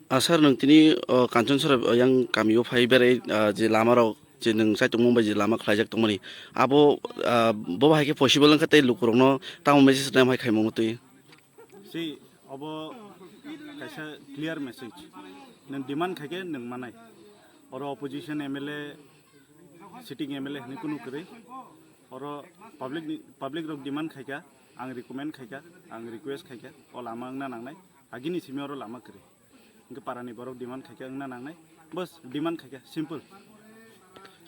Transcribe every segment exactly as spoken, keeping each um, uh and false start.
Ah, sir, nwng tini, o, Kanchanchara, o, yang kamio phai berai, ah, je lama rok, je nwng chaitung mung bai je lama khlaijak tongmani, abo, ah, bo hai khe possible wngkha tei lukurokno tamo message rwnai hai khaimung twi? Si obo kaisa clear message. Nwng demand khaikhe nwng manai. Oro opposition M L A, sitting M L A hinwi kunu kwrwi. Oro public ni, public rok demand khaikha, ang recommend khaikha, ang request khaikha, o lama wngna nangnai. Agini simi oro lama kwrwi. Hwnkhe parani borok demand khaikha wngna nangnai. Bas, demand khaikha, simple.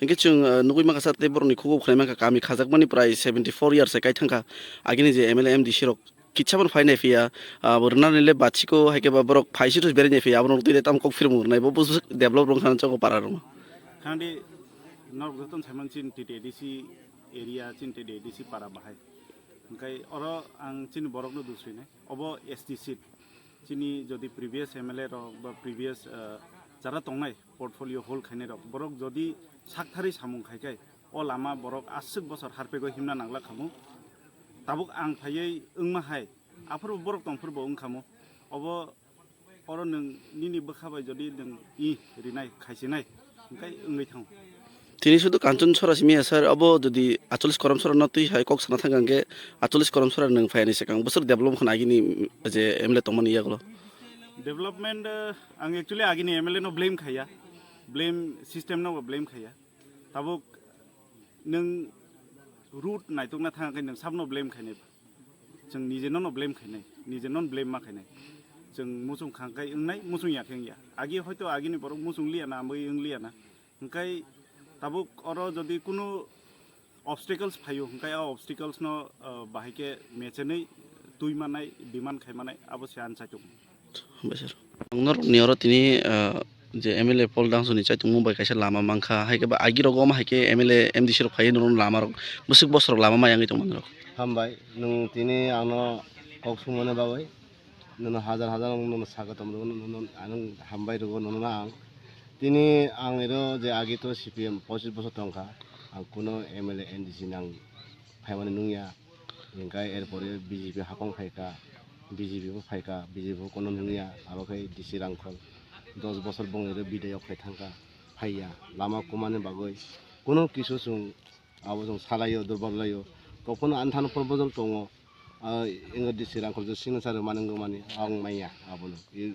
Hwnkhe chwng, uh, nugui mankha sir, tei borokni khukgo khwlai mankha, kami khajakmani prai seventy four years se kai thangkha. Agini je M L A, M D C rok kisa phano phai nai phiya, ah, bo rwnani le bachiko, hai khe ba borok phai si rw berai nai phiya, abono twi tamo kok phirmung rwnai, bo busu develop rwng kha chongo para rwng. Khandi norok joto sai man chin T T A D C area, chin T T A D C para bahai. Hwnkhe oro ang chini borokno dusui nai. Obo S T seat. Chini jodi previous M L A rok ba previous, ah, jara tongnai portfolio hold khainai rok, borok jodi sakthari samung khai khai, o lama borok aswk bosor harpego himna nangla khamu. Tabuk ang phaiwi wngma hai, aphuru borok tongphuru bo wngkhamu. Obo oro nwng nini bwkha bai jodi nwng i rinai, khaisinai, hwnkhe wngwi thango. Tini sudu Kanchanchara simi ya sir, abo jodi Acholish Karamchara no twi hai kok sana thang hwnkhe Acholish Karamchara nwng phai ni swkang bwswk develop khna agini je M L A tongmani yagulo. Development, eh, ang actually agini M L A no blame khaiya, blame system no blame khaiya. Tabuk nwng root naitokna thang khe nwng sabno blame khainai. Chwng nije nono blame khainai, nije non blame ma khainai. Chwng muchung khang khai wngnai, muchung ya khe wngya. Agi hoito agini borok muchung liya na, amwi wng liya na. Hwnkhe tabuk oro jodi kunu obstacles phaio, hwnkhe o obstacles no, ah, bahai khe mechenwi twi manai, demand khai manai, abo se ang chaitok. Hambai sir. Ang norokni oro tini, ah, je M L A Paul Dangsu ni chaitung mung bai kaisa lama mankha, hai khe ba agi rogo omo hai khe M L A, M D C rok phaiwi norok lama rok bwswk bosor lama maya wngwi tongmani rok. Hambai, nwng tini ano kok sumani bagwi, nono hajar hajar wng nono saka tongmani bagwi nono ang hambai rwgo nono ang. Tini ang iro je agi to C P M pochis bosor tongkha, ang kuno M L A, M D C nang phaimani nungya. Hingkai erpore B J P hakong phaikha, B J P bo phaikha, B J P bo kono nungya, abo khai D C Rangkhol dos bosor bongni ro bidayok khai thangkha, phaiya, lama kumani bagwi kono kisu chwng abo chwng salaio, durbal laio, kokphano anthano proposal tongo, ah, ingo D C Rangkhol je signature mani wngmani ang manya abono, i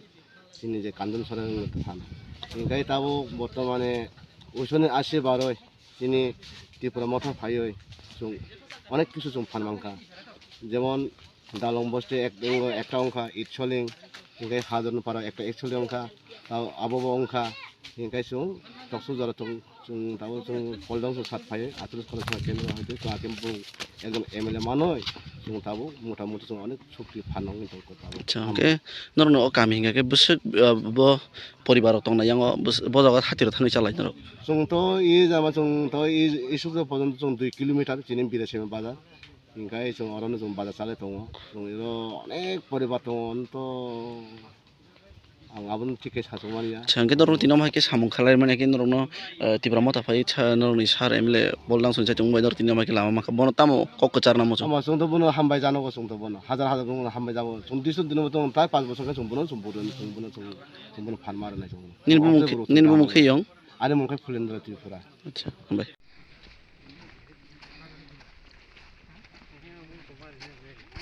chini je Kandan Soren wngkha thana. Hingkai tabuk bortomane usoni asi baroi, Chini Tipra Motha phaiwi chwng onek kisu chwng phan mankha. Jemon Dalong Bosti ek-, ekta wngkha Itsoling, hingkhe Hajarnopara ekta Itsoling wngkha, tao abobo wngkha, hingkhe chwng toksu jora chwng, chwng tabuk chwng Poldang chwng sat phaiwi atris khoroksa kendro hai twi chwng haikhe bwrwi ekjon M L A manwi chwng tabuk mota moti chwng onek sukti phan wngwi tongkha tabuk. Acha, hingkhe norokni o kami hingkhe bwswk, ah, bo poribar rok tongna yango bwswk bo jaga hati rok thangwi chalai norok. Chwng to i jama chwng to i, i sukjak porjonto chwng dui kilometer chini Birasima bazar. Hingkhe chwng orono chwng bazar chalai tongo. Chwng iro onek poribar tongo, to ang abono thik khe sachukmani ya. Acha, hingkhe norok tini omo hai khe samung khalai mani khe norokno, eh, Tipra Motha phai sa norokni sir M L A Bol Dangsu ni saichung bai norok tini omo hai khe lama mankha. Bono tamo kok kwchar namo chwng? Omo chwng to bono hambai janogo chwng to bono. Hajar hajar bono hambai jago. Chwng disu dino to tai panch bosor khe chwng bono chwng bono chwng bono chwng Chwng bono phan ma rwnai chwng bono. Nini bumung khe, nini bumung khe yong? Ani mung khe Phulendra Tripura. Acha, hambai.